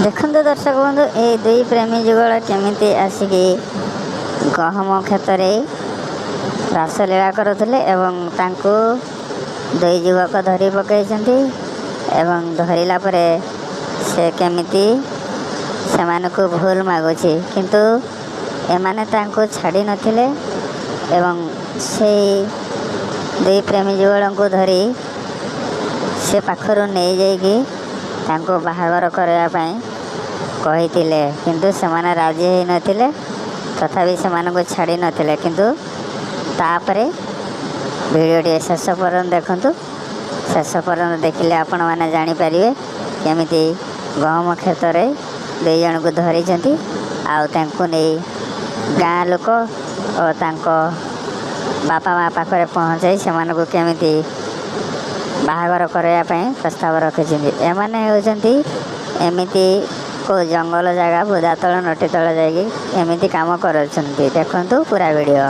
ଦେଖନ୍ତୁ ଦର୍ଶକ ବନ୍ଧୁ, ଏଇ ଦୁଇ ପ୍ରେମୀ ଯୁଗଳ କେମିତି ଆସିକି ଗହମ କ୍ଷେତରେ ରାସଲୀଳା କରୁଥିଲେ ଏବଂ ତାଙ୍କୁ ଦୁଇ ଯୁବକ ଧରି ପକାଇଛନ୍ତି ଏବଂ ଧରିଲା ପରେ ସେ କେମିତି ସେମାନଙ୍କୁ ଭୁଲ ମାଗୁଛି। କିନ୍ତୁ ଏମାନେ ତାଙ୍କୁ ଛାଡ଼ି ନଥିଲେ ଏବଂ ସେଇ ଦୁଇ ପ୍ରେମୀ ଯୁଗଳଙ୍କୁ ଧରି ସେ ପାଖରୁ ନେଇଯାଇକି ତାଙ୍କୁ ବାହାଘର କରିବା ପାଇଁ କହିଥିଲେ। କିନ୍ତୁ ସେମାନେ ରାଜି ହେଇନଥିଲେ, ତଥାପି ସେମାନଙ୍କୁ ଛାଡ଼ି ନଥିଲେ। କିନ୍ତୁ ତାପରେ ଭିଡ଼ିଓଟି ଶେଷ ପର୍ଯ୍ୟନ୍ତ ଦେଖନ୍ତୁ। ଶେଷ ପର୍ଯ୍ୟନ୍ତ ଦେଖିଲେ ଆପଣମାନେ ଜାଣିପାରିବେ କେମିତି ଗହମ କ୍ଷେତରେ ଦୁଇ ଜଣଙ୍କୁ ଧରିଛନ୍ତି ଆଉ ତାଙ୍କୁ ନେଇ ଗାଁ ଲୋକ ଓ ତାଙ୍କ ବାପା ମା ପାଖରେ ପହଞ୍ଚାଇ ସେମାନଙ୍କୁ କେମିତି ବାହାଘର କରାଇବା ପାଇଁ ପ୍ରସ୍ତାବ ରଖିଛନ୍ତି। ଏମାନେ ହେଉଛନ୍ତି ଏମିତି କେଉଁ ଜଙ୍ଗଲ ଜାଗା, ବୁଦା ତଳ ନଟି ତଳ ଯାଇକି ଏମିତି କାମ କରୁଛନ୍ତି। ଦେଖନ୍ତୁ ପୁରା ଭିଡ଼ିଓ।